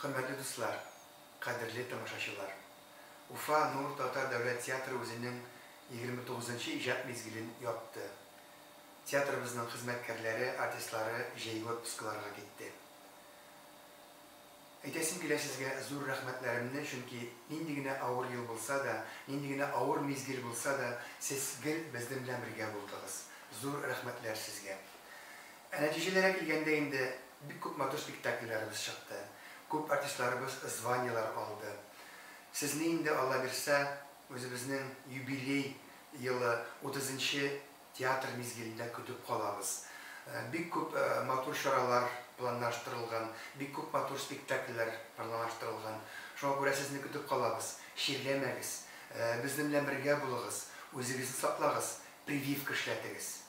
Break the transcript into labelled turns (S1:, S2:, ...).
S1: Хөрмәтле дуслар, кадерле тамашачылар! Уфа Нур татар дәүләт театры үзенең 29 нчы иҗат мизгелен япты. Театрыбызның хезмәткәрләре, артистлары җәйге отпускыларга китте. Әйтәсем килә сезгә зур рәхмәтләремне, чөнки нинди генә авыр ел булса да, нинди генә авыр мизгел булса да, сез гел безнең белән бергә булдыгыз. Зур рәхмәтләр сезгә. Ә нәтиҗәләргә килгәндә инде, бик күп матур спектакльләребез чыкты, күп артистларыбыз званиеләр алды. Сезне инде, Алла бирса, үзебезнең юбилей елы, утызынчы театр мизгелендә көтеп калабыз. Бик күп матур чаралар планлаштырылган, бик күп матур спектакльләр планлаштырылган. Шуңа күрә сезне көтеп калабыз. Чирләмәгез, безнең белән бергә булыгыз, үзегезне саклагыз, прививка эшләтегез.